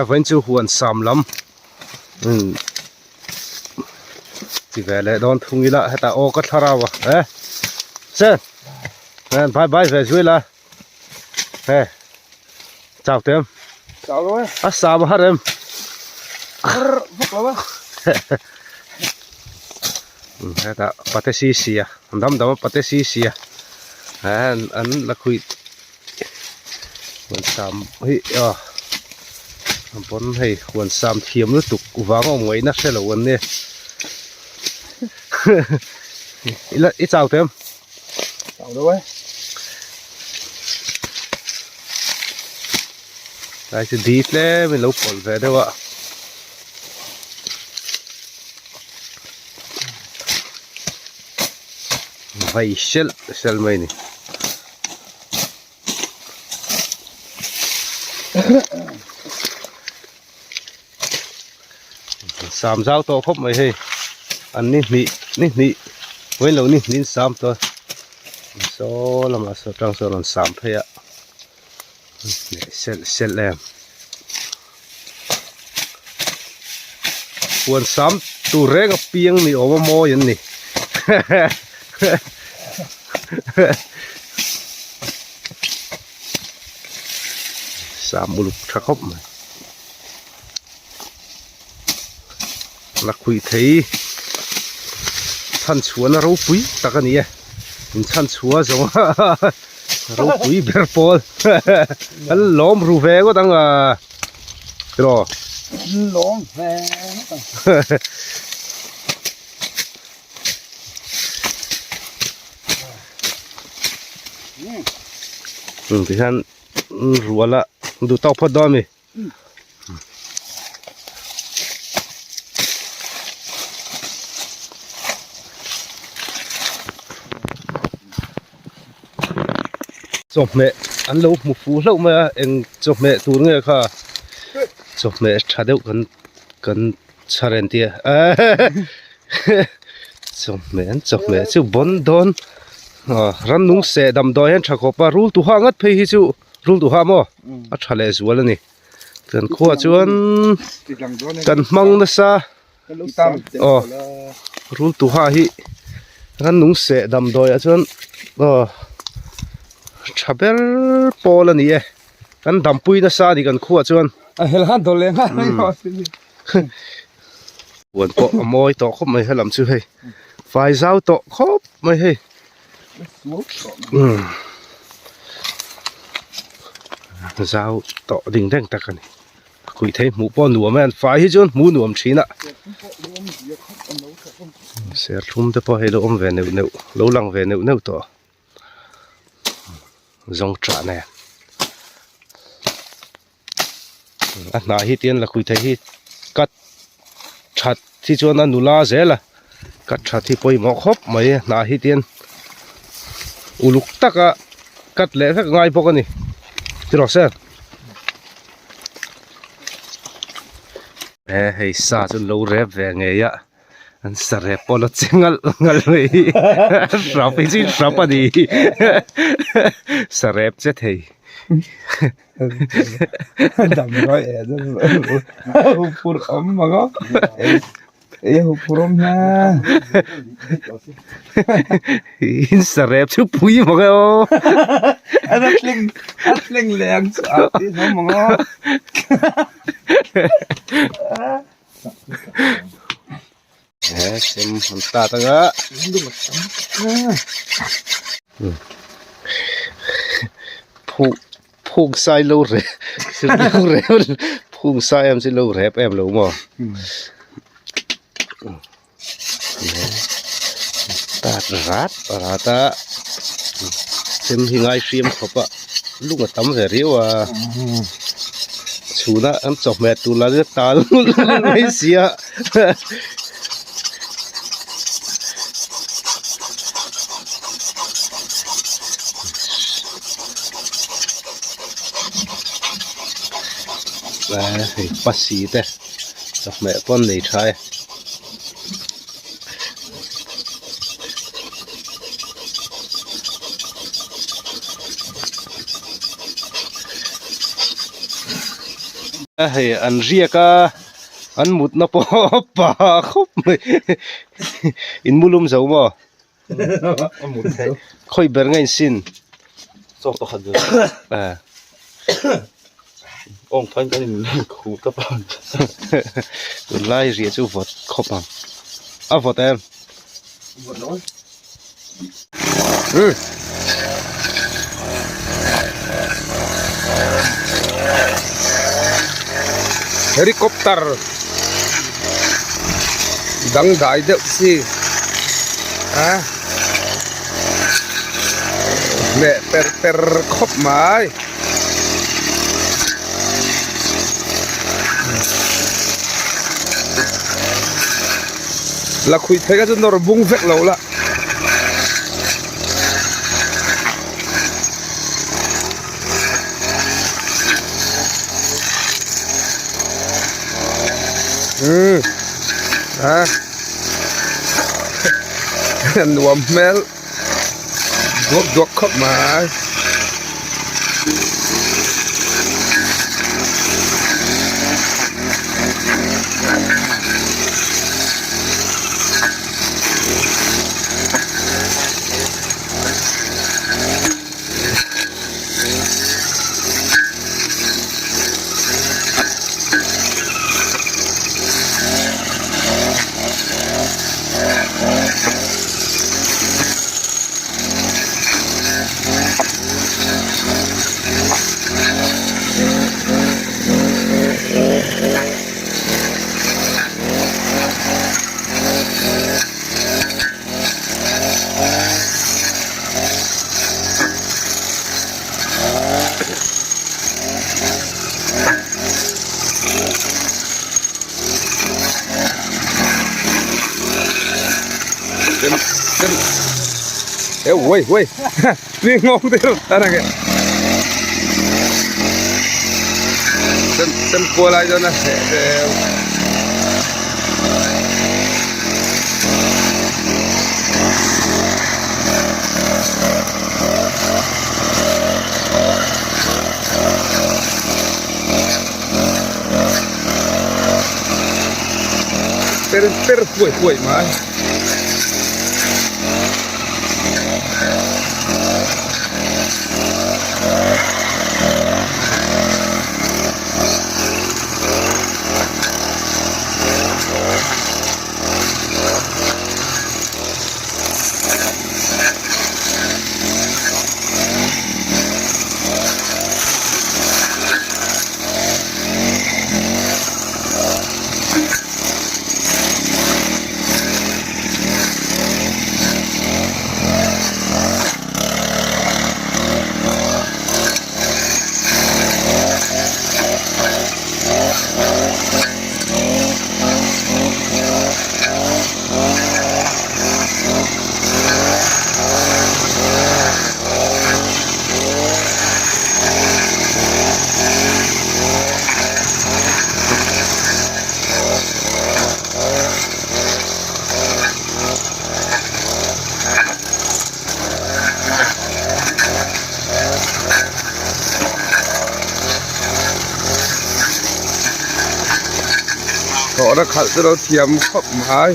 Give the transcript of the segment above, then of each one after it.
vawiin chu huan sam lam umm ti ve leh dawn thung ila hetah aw ka thlarau a e sen bye bye ve zui la he chau tem chau lo e a sam a har em har vak lo a hetah pate si sia dam dam a pate si sia an an la khuih huan sam hi aw a pawn hei huan sam thiam lutuk vang a awm ngaihna hre lo an nia ila i chau teh em chau lo e tlai chu di tlem in lo pawlh ve deuh a vai selh selh mai a ni. Sam zau tawh khawp mai hei an ni hnih ni hnih vawiin lo ni hnih an sam tawh a saw lamah saw tang sawn an sam phei a selh selh em huan sam tur reng a piang ni awm a mawi an ni. Sam uluk tha khawp mai lakhuih thei chhan chhuahna ropui tak a ni e in chhan chhuah zawng a ropui ber pawl an lawm ru ve ngawt ang a tiraw lawm ve ngawt ang. Tihian ruala duh tawk phawt dawn a mi. Chawhmeh an lo hmu fu hlauh mai a eng chawhmeh tur nge kha chawhmeh tha deuh kan kan chhar en tia chawhmeh an chawhmeh chu bawn dawn rannung seh damdawi hian tha khawp a rul tuha ngat phei hi chu rul tuha maw a tha leh zual a ni kan khuaah chuan kan hmang nasa aw rul tuha hi rannung seh damdawi ah chuan aw tha ber pawl a ni e kan dampui nasa a ni kan khuaah chuan. A hel han dawl leh nghal mai maw. Huan pawh a mawi tawh khawp mai helam chu hei fai zau tawh khawp mai hei zau tawh ding reng tak a ni khuih thei hmuh pawh nuam a an fai hi chuan hmuh nuam thin a serthlum te pawh hei lo awm ve neuh neuh lo lang ve neuh neuh tawh. Zawng tah nen a hnah hi tian lakhuih thei hi cut that hi chuan a nula zel a cut that hi pawimawh khawp mai a hnah hi tian uluk taka cut leh vek a ngai bawk a ni ti rawh se he hei sa chu an lo rep ve ngei a. An sarep pawh la che ngalh ngalh mai hi hrap hi chu hrap a ni sarep che thei dam rawih e huphurh awm ang aw ei huphurh awm hian in sarep chu pui mak e aw a thleng a thleng leh ang chu a tih hlawm ang aw. He chem han start anga phuk phuk sai lo rep lo rep phuk sai em chu lo rep em lo maw start rat rat a chem hi ngai hriam khawp a lung a tam ve riau a chhuna an chawhmeh tur lah chu tal mai sia hei pasi te chawhmeh pawh an nei tha e. Hei an riak a, an mutna pawh a pa khawp mai in mu lum zo maw? Khawi ber nge in sin? Chaw pakhat ve. Eh. Awng phain kan in khuh tap a. Tunlai riah chu vawt khawp ang. A vawt em? Vawt lo. Helicopter dangdai deuh chi a leh per per khawp mai. Lakhuih thei kha chu nawr bung vek lo la. Umm a nuam hmel duak duak khawp mai. Ui ui đi ngon tiêu ta này kìa xem xem cua lại cho nó per per huai huai mai. Thlawhna khalh chu lo thiam khawp mai.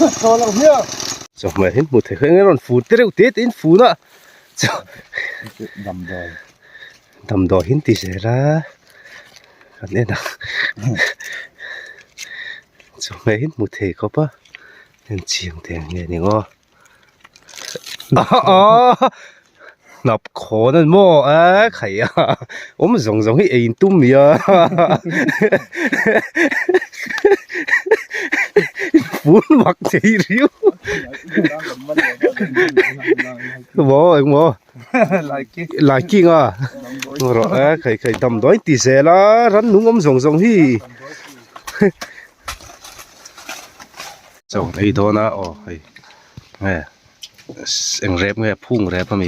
Chawhmeh hi hmuh theih eng rawn fun te reuh te te in fun a damdawi damdawi hi an ti zel a kan en ang chawhmeh hi hmuh thei khawp a en chiang te ang nge ni aw hnap khawn an maw a khai a awm zawng zawng hi ei in tum nia fun mak thei riau maw eng maw lai king a rawh e khai khai damdawi ti zel a rannung awm zawng zawng hi. Chaw ei dawn a aw hei nge eng rep nge phung rep ami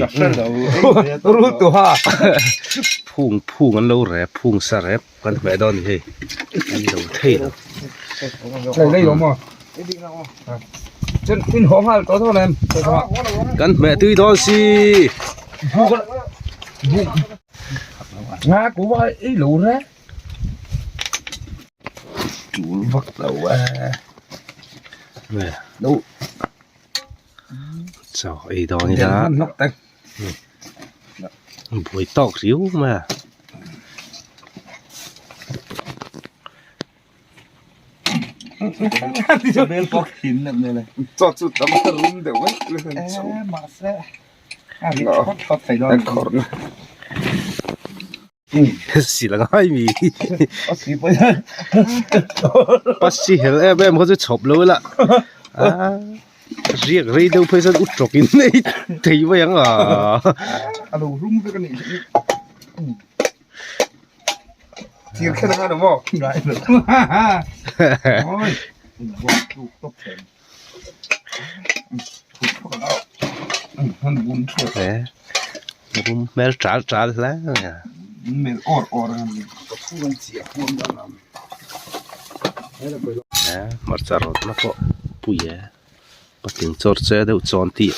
rul tu ha phung phung an lo rep phung sa rep kan hmeh dawn ni hei an lo thei lo lei lei awm aw chen in haw nghal tawh dawn em kan hmeh tui dawn si nga ku va ei lo re Tul vak lo e. Lo. Chaw ei dawn ila. Buai tawk riau mai a. Chaw chu tam ta rum deuh vek Mahse a ri thawt thawt thei dawn. Si la ngai mi pasi hel em em kha chu chhawp lo ila a riak rei deuh phei chuan u tawk in ei thei mai ang a a lo rum vek a nih hi thir khen ang a ni maw ngai lo oi rum hmel chal chal hle a hmarcha rawtna pawh pui e patling chawr che deuh chawn tih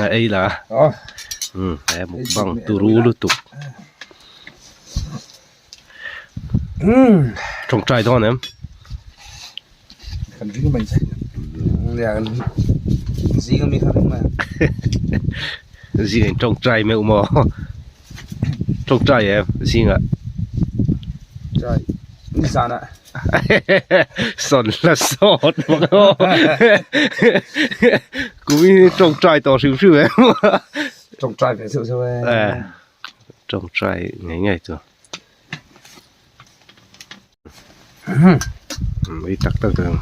a ei la he mukbang turu lutuk Tawngtai dawn em? Kan ring mai che. Zing ami kha ring mai. Zing in tawngtai meuh maw? Tawngtai em zingah? Tawngtai. Nizanah. Sawn la sawt bawk aw. Kumin hi tawngtai tawh hrim hrim em? Tawngtai ve zeuh zeuh e. Tawngtai ngei ngei chu. Mei tak tak ang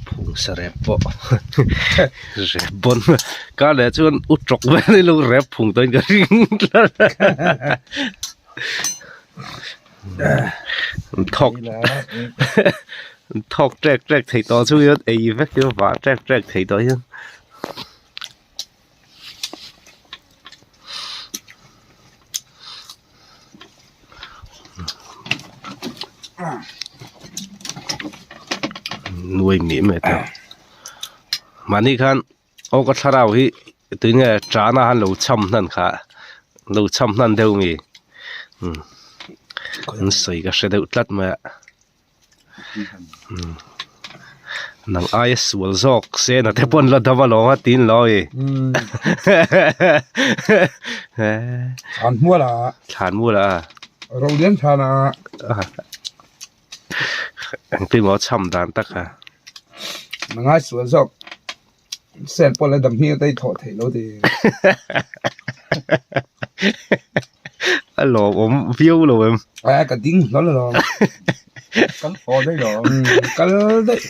phung sa rep pawh rep bawn kar leh chuan u tawk vel in lo rep phung tawhin ka ring tlat thawk thawk trek trek thei tawh chu hian ei vek hi vah trek trek thei tawh hian. Nuai mih mai ta mahni khan aw ka thlarau hi tunge tana han lo cham hnan kha lo cham hnan deuh mi umm an sawi ka hre deuh tlat mai a. Nang aia sual zawk se na te pawn la dam alawm a tin lo i. Thlan mual a. Thlan mual a. Rolian thlan a. Engtin maw cham dan tak a. Nang ai sual zawk sen pawh la dam hi a tei thawh theih lo ti. A lawmawm viau lo em. A ka ding hlawl alawm. Kal haw daih lo. Kal daih.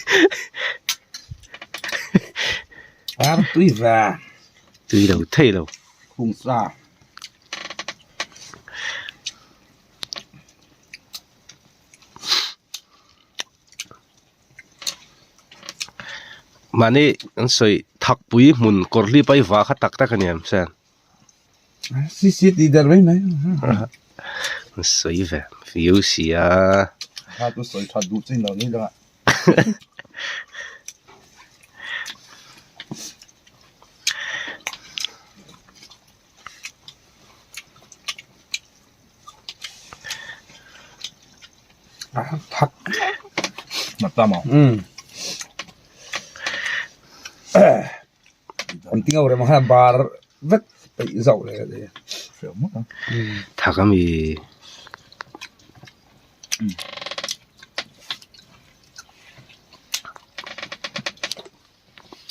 Ar tui ve. Tui lo thei lo. Khung sa. Mahni an sawi thakpui hmun kawr hlip a i vah kha tak tak a ni em Sen? Si si ti der mai mai. Sawi ve viau sia. Kha chu sawi that duh chin lo ni dang ah. Thak. Ngập ta maw? Um. An tingo rem khan a bar vek peih zauh leh a ni. Thak ami.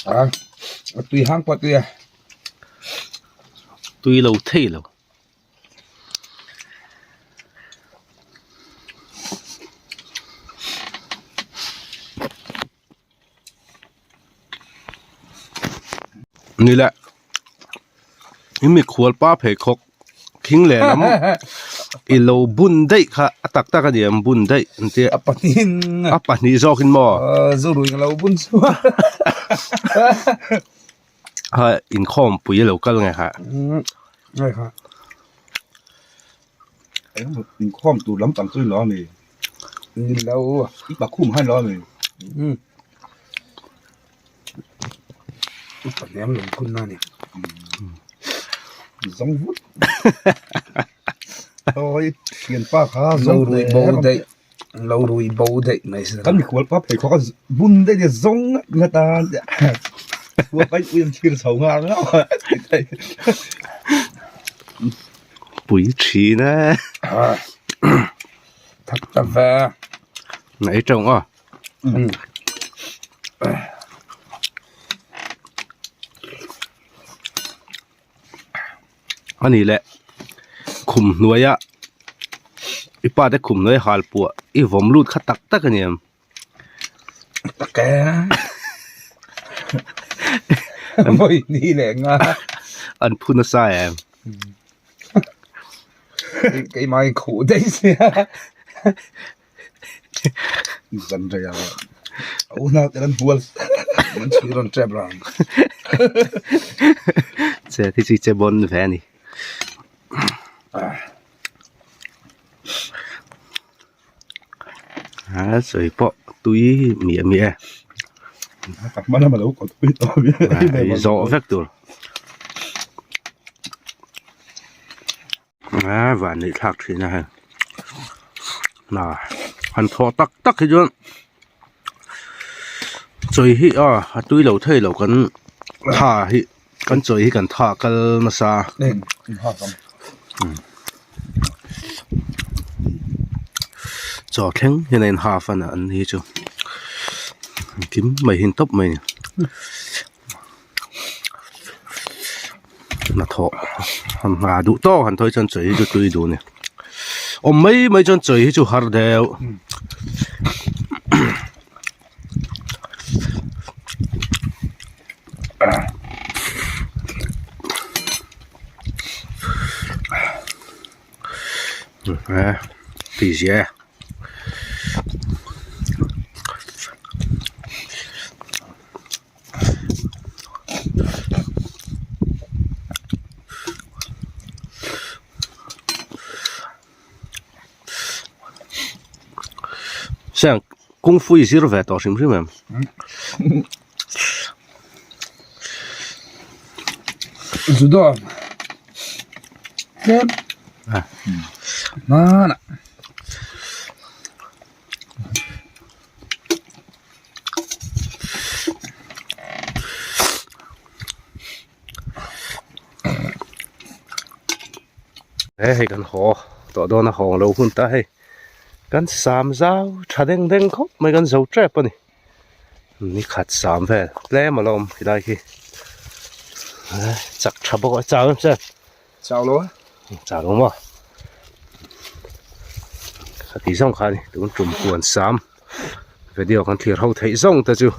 A a tui hang pawh a tui a. Tui lo thei lo. Ni le i mikhual pa pheikhawk khing leh lam i lo bun daih kha a tak tak a ni ang bun daih an tia a pahnihin a pahnih zawkin maw zurui ka lo bun chu ha inkhawm pui a lo kal nge kha ngai kha inkhawm tur lam pang chu ni lo a mi ni lo i pakhum han lo a mi Pahniam lung phun na ni. Zawng vut. Oi thian pa kha zawng rui bo daih. Lo rui bo daih mai se. Kan mikhual pa phei khawk a bun daih nia zawng ngat ngat a. Khua pai pui an thlir chho nghal ngau a. Pui thin e. Thak ta ve. Nai tawng aw. A ni le khum hnuaia i pa te khum hnuai hal puah i vawm lut kha tak tak a ni em? Tak e vawi ni leh nga an phu nasa em? Keimah in khuh daih sia. Zan rei a unau te an hual an chhui rawn tep rang che thi chi che bon ve ani a sawi pawh tui miah miah e tak mana malo ko tui to mi zawh vek tur A van neih thlak thin a hei na han thawh tak tak hi chuan chawi hi a a tui lo thei lo kan tha hi kan chawi hi kan tha kal nasa chaw thleng hian a in half a an ni chu engkim mai hi an tawp mai a ni. Hnathawh han hna duh tawk han thawi chuan chawi hi chu tui duh a ni awm mai mai chuan chawi hi chu har deuh tui zia e. Seng kung fu i zir ve tawh hrim hrim em? Judo tlem hmanah. He hei kan haw tawh dawn a hawng lo hun ta hei kan sam zau tha deng deng khawp mai kan zo tep a ni ni khat sam vel tlem a la awm khilai khi chak tha bawk a chau em che. Chau lo a. Chau lo maw? Khati zawng kha a ni tun tum huan sam video kan thlir ho theih zawng te chu.